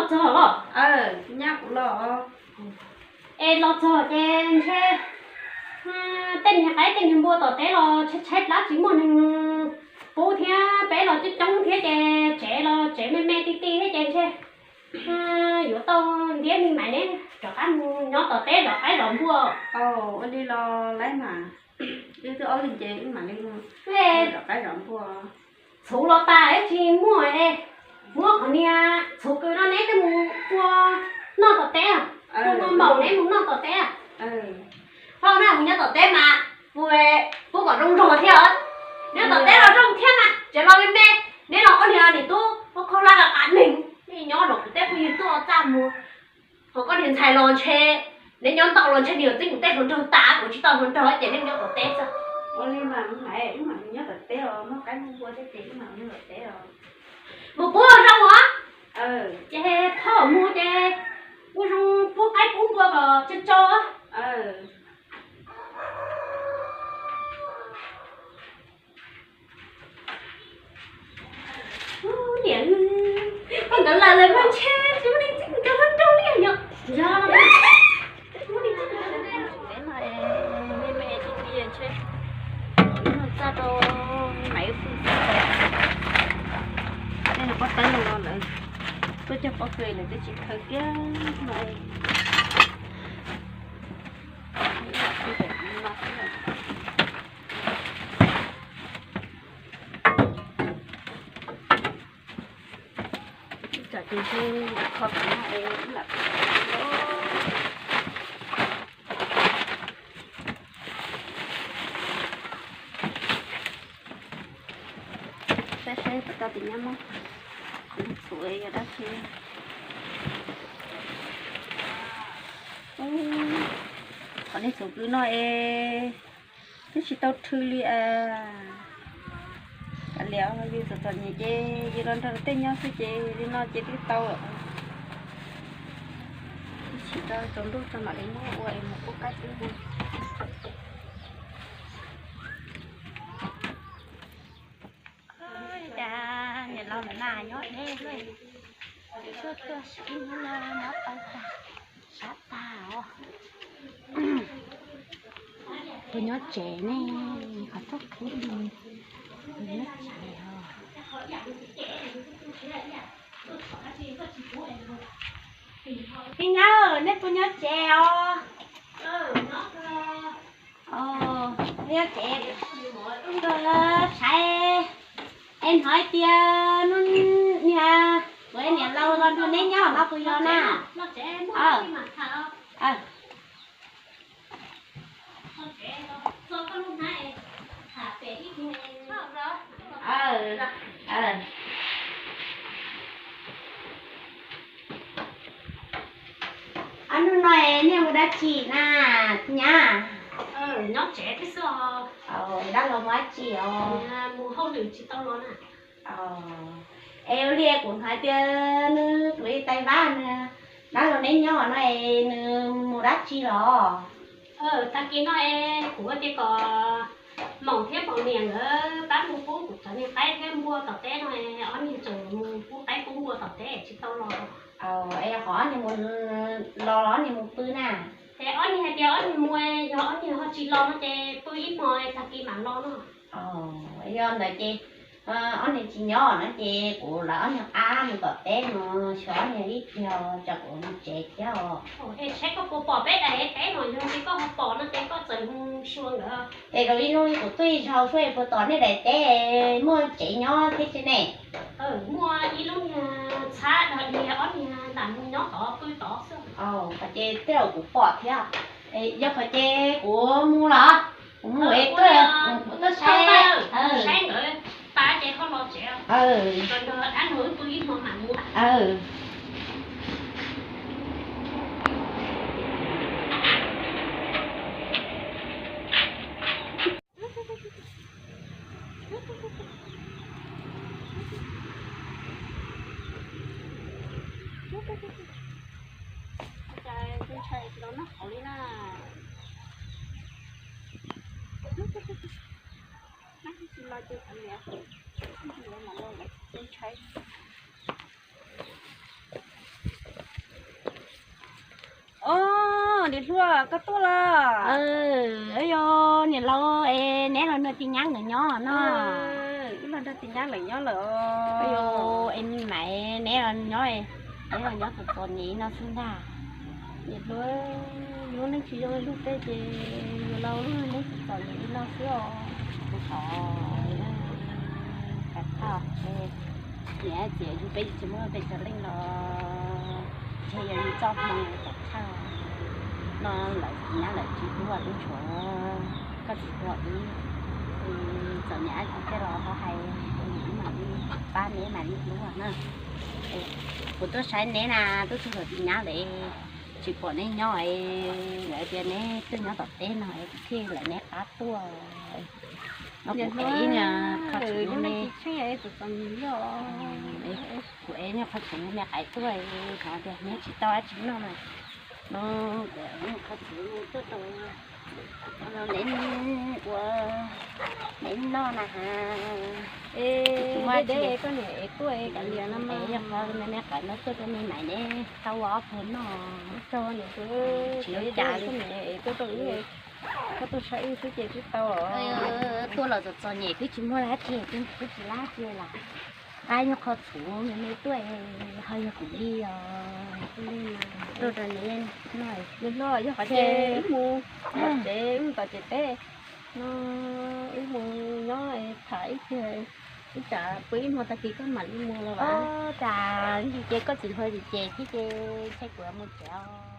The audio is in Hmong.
Txog los? Nyab kuv los. Es los txog ces ntshe tej niag qaib tej niag npua tom teb los tshaib tshaib plab tsis muaj neeg pub thiab, peb los coob coob thiab ces tsev los tsev me me ti ti thiab ces ntshe yuav tau ntiab me me neb rov qab mus nyob tom teb zov qaib zov npua. Ua li los laib mas, wb twb ob leeg ces wb mam li mus zov qaib zov npua. Txhuv los tas tsis muaj es, muab qhov niag txhuv kws no neb twb mus ua noj tom teb, mus noj npaum neb mus noj tom teb. Hau na, mus nyob tom teb mas mus pub kom zoo nrog thiab os. Nyob tom teb los zoo thiab mas tsev los me me, neb los ob niag niam tub ua kho laj qas neeg, neb nyob los kuv teb phooj ywg tuaj txaj muag. Ho koj niag ntxhais los ntshe neb nyob ntau los ntshe nws yuav txib kuv tej hluas nraug tas, kuv tsis tau hluas nraug ces neb nyob tom teb xwb. Ua li mas, wb mam nyob tom teb os, muaj qaib muaj npua thiab ces wb mam nyob tom teb os. Mus pub zoo os. Ces thaum mus ces ua zoo pub qaib pub npua kom tso tso. Niam, koj nkawd lawm lawm mas ntshe tsis muaj leej twg nkawd hluas nraug li yom. Txaj rau Maiv Fwj xwb. Tej no pob tawb no los lawv tuaj cog pob kws lawm twb tsis khaws kiag no. Tsam ces ntshe kho tom no es lam saib saib puas tau tus nyab mob, txhuv yog dab tsi. Qhov nej txhuv kws no es twb tsis tau rhw li. Kav liam, yus txom txom nyem ces yus los nrog tej nyob xwb ces li no ces twb tau lawm. Twb tsis tau tsaus ntuj tso mam li muab ua es mus pub qaib pub npua. Cas niam laus ntawm na nyob deb, tuaj ib hnub no nyob tau tag, sab tag os. Puas nyob tsev ne? Qhov txoj khwb li, puas nyob tsev os? Me nyab, nej puas nyob tsev os? Nyob tsev, saib, es hnov hais tias hnub niag kuv niam laus los nrog neb nyob no puas yog na? Hnub no nej mus dab tsi na nyab? Dab laug mus dab tsi os? Es ua li kuv hnov tias nws tus ib tais vaj, dab laug neb nyob no es nws mus dab tsi los? Tag kis no es kuv ua tias kom Maum thiab Maum niam nkawd pab mus pub kuv cov niag qaib thiab npua tom teb no, ob niag tseem mus pub qaib pub npua tom teb tsis tau los. Es qhov ob niag mus los los ob niag mus pw na? Es ob niag hais tias ob niag mus, yog ob niag ho tsis los no ces pw ib hmo tag kis mam los no. Yog ntawd ces ob niag tsis nyob no ces kuv lawv ob niag qab mus tom teb no, xyov ob niag ib pliag tsam kuv mus tsev thiab os. Es saib koj puas pom peb daim teb no, yog li koj ho pom no ces koj txawm mus xyuas nkawd. Es zaum ib hnub kuv tuaj ib zaug xwb puas tom nej daim teb muaj tsev nyob thiab tsis ne? Muaj ib lub niag txhab dog dig, ob niag ntam mus nyob tod pw tod xwb. Qhov ces tej zaum kuv pom thiab. Yog qhov ces kuv mus los, kuv mus es tuaj, kuv tuaj saib, saib nkawd tas ces koj los tsev, nrog dab laug wb pw ib hmo mam mus. Cas tus ntxhais tsis los noj hauv li na? Noj tsis los ces kav liam, mam los lawm tus ntxhais. Os, niam hluas, koj tuaj los? Yog niam laus es neb los nrog tij nyab nkawd nyob no. Wb los nrog tij nyab lawv nyob lawm. Yog es me maiv neb los nyob, neb los nyob txom txom nyem li no xwb ntag. Niam hluas, yus lub neej tsis zoo li luag tej ces yus laus lub neej txom txom nyem li no xwb os. Kuv xav, niam txiv yug peb tsis muaj peb cov leej los, ntshe yog yus txoj hmoo kom tshaj no. Lawv tij nyab lawv tsis hlub wb, tshuav koj txiv tuaj wb, txom nyem dab tsi los ho hais, wb mam li pab neb mam li hlub na. Kuv tuaj saib neb na, tuaj txog tom tij nyab lawv tsis pom neb nyob, lawv tias neb tuaj nyob tom teb no es kuv thiaj li lam neb qab tuaj. No kuv ev nyuag qhov txhuv, kuv ev nyuag qhov txhuv me qais tuaj, xyov tias neb tsis tau dab tsi noj na. No kuv ev nyuag qhov txhuv tuaj rau neb ua neb noj na has. Es koj niam ev tuaj kav liam no mas, yog qhov me me qais no tuaj rau me maiv neb tau ua ob phav noj. Tsis ua cas li. Koj tuaj saib wb xwb ces twb tau. Tuaj los txom txom nyem twb tsis muaj dab tsi, twb tsis lab tsi lawm. Qab nyuag qhov txhuv me me tuaj ho yog kuv li os. Tuaj rau neb noj. Niam hluas, yog qhov ces wb mus tom tsev, wb mus tom tsev teb no, wb mus nyob tham ib pliag, ib tsam pw ib hmo tag kis koj mam li mus los. Ua cas ces koj txiv hluas ces thiab ces ntshe kuv mus tsev os.